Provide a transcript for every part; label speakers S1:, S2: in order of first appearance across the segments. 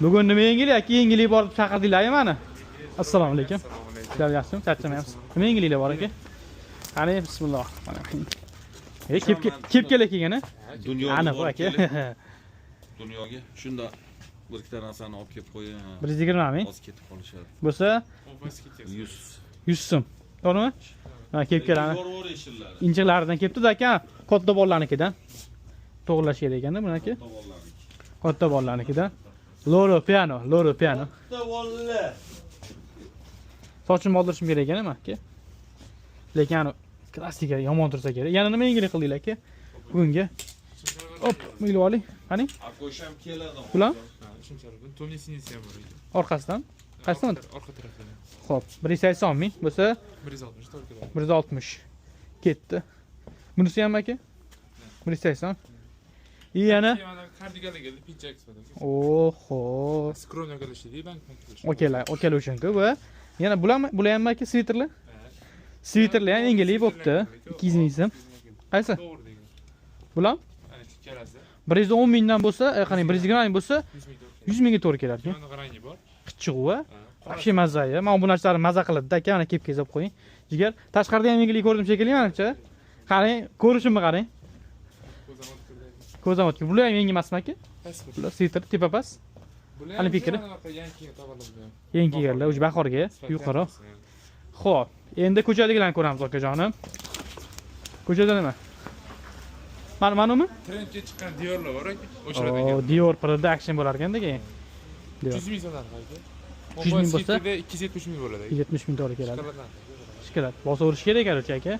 S1: Bugun nima yangilik aka? Yangilik bor deb chaqirdinglar mani. Assalomu alaykum. Ishlar yaxshimi? Charchamayapsiz. Nima yangiliklar bor aka? Qani, bismillah. E, kepkalar kelgan a?
S2: Dunyoga
S1: Aniq
S2: borib
S1: aka.
S2: kelib, dunyoga shunda bir ikkita narsani olib kelib qo'ying.
S1: 120 ming
S2: Hozir ketib qolishadi.
S1: bo'lsa
S2: 100.
S1: 100 so'm. To'g'rimi? Ha, kepkalarni
S2: Bor eshillari.
S1: injiqlaridan kelibdi aka, katta bolalarnikidan. To'g'irlash kerak ekanda buni aka. Katta bolalarnikidan. Loro piano, loro piano.
S2: Katta bolalar.
S1: Sochimni oldirishim kerak ekan aka. Lekin ani klassika yomon tursa kerak. Yana nima yangilik qildinglar aka? Bugunga. Hop, ilib oling. Qani?
S2: Akosham keladi.
S1: Bular?
S3: Tomni sinisi ham bor ekan.
S1: Orqasidan. Qaysidan?
S3: Orqa tarafdan.
S1: Xo'p, 180 ming bo'lsa
S3: 160 to'g'ri keladi.
S1: 160 ketdi. Bunisi ham aka? 180. И yana
S3: Kardiganlar keldi, pidjak sifatida.
S1: Oho.
S3: Скромно kelishdi, bank bank.
S1: Okalar, okalar uchun-ku bu. Yana bularmi? Bular ham aka sviterlar? Sviterlar ham yangilik bo'pti. 200 ming so'm. Qaysi?
S3: To'g'ri degan.
S1: Bular?
S3: Ana ikkalasi.
S1: 110 mingdan bo'lsa, qarang, 120 ming bo'lsa
S3: 100 ming to'g'ri.
S1: 100 mingga to'g'ri kelar ekan.
S3: Mana rangi bor.
S1: Qichig'i. Вообще mazza. Mana bu narsalarni maza qiladi aka, mana kepka olib qo'ying. Jigar, tashqarida ham yangilik ko'rdim shekilli manimcha. Qarang, ko'rishimni qarang. Ko'zdan o'tkir. Bular ham yangi emasmi aka?
S3: Past.
S1: Bular sviter tepa past.
S3: Bular
S1: Qani fikri?
S3: Yangi kelgan tovarlar bular.
S1: Yangi kelganlar, o'sha bahorga yuqori. Xo'p, endi ko'chadagilarni ko'ramiz okajonim. Ko'chada nima? Mana manumi?
S3: Trendga chiqqan Diorlar bor aka. O'shalardan
S1: O, Dior Production bo'lar ekanda keyin. Dior.
S3: 100 ming so'm aka.
S1: 100 ming bo'lsa?
S3: 270 ming bo'ladi aka.
S1: 70 ming to'g'ri keladi.
S3: Shokoladlar.
S1: Shokolad. Bosaverish kerak короче aka.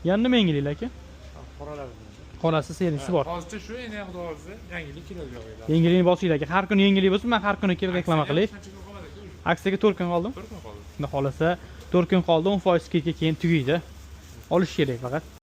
S1: Yana nima yangiliklar aka?
S3: Qoralar.
S1: Qorasi serisi bor.
S3: Hozircha shu, endi xudo xohlasa yangilik keladi bu yoqqa.
S1: Yangilikni bosinglar aka. Har kuni yangilik bo'lsin, men har kuni kelib reklama qilay.
S3: Qancha kun qolmadi aka?
S1: Aksiyaga 4 kun qoldim.
S3: 4 kun qoldi.
S1: Xudo xohlasa 4 kun qoldi, 10% скидка keyin tugaydi. Olish kerak faqat.